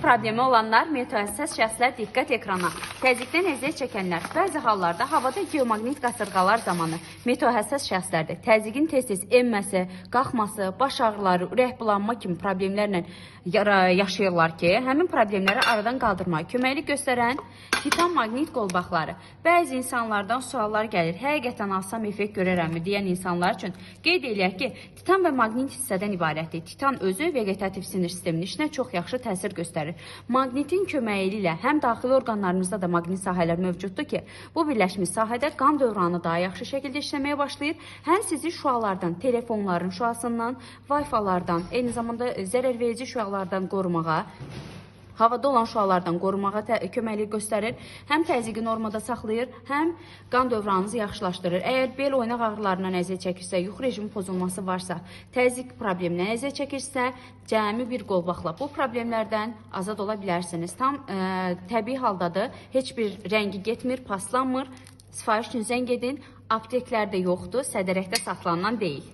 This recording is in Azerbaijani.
Təzyiq problemi olanlar, meteohəssas şəxslər, diqqət ekrana. Təzyiqdən əziyyət çəkənlər, bəzi hallarda havada geomaqnit qasırğalar zamanı meteohəssas şəxslərdə təzyiqin tez-tez enməsi, qalxması, baş ağrıları, ürək bulanma kimi problemlərlə yaşayırlar ki, həmin problemləri aradan qaldırmağa köməklik göstərən titan maqnit qolbaqları. Bəzi insanlardan suallar gəlir. Həqiqətən alsam effekt görərəmmi deyən insanlar üçün qeyd eləyək ki, titan və maqnit hissədən ibarətdir. Titan özü vegetativ sinir sisteminin işinə çox yaxşı təsir göstərir. Maqnitin köməyi ilə həm daxili orqanlarımızda da maqnit sahələr mövcuddur ki, bu birləşmiş sahədə qan dövranı daha yaxşı şəkildə işləməyə başlayır. Həm sizi şüalardan, telefonların şüasından, Wi-Fi-lardan, eyni zamanda zərərverici şüalardan qorumağa, havada olan şüalardan qorumağa köməklik göstərir. Həm təzyiqi normada saxlayır, həm qan dövranınızı yaxşılaşdırır. Əgər bel oynaq ağrılarından əziyyət çəkirsə, yuxu rejimi pozulması varsa, təzyiq problemindən əziyyət çəkirsə, cəmi bir qolbaqla bu problemlərdən azad ola bilərsiniz. Tam təbii haldadır. Heç bir rəngi getmir, paslanmır. Sifariş üçün zəng edin. Apteklərdə yoxdur, sədərəkdə satılandan deyil.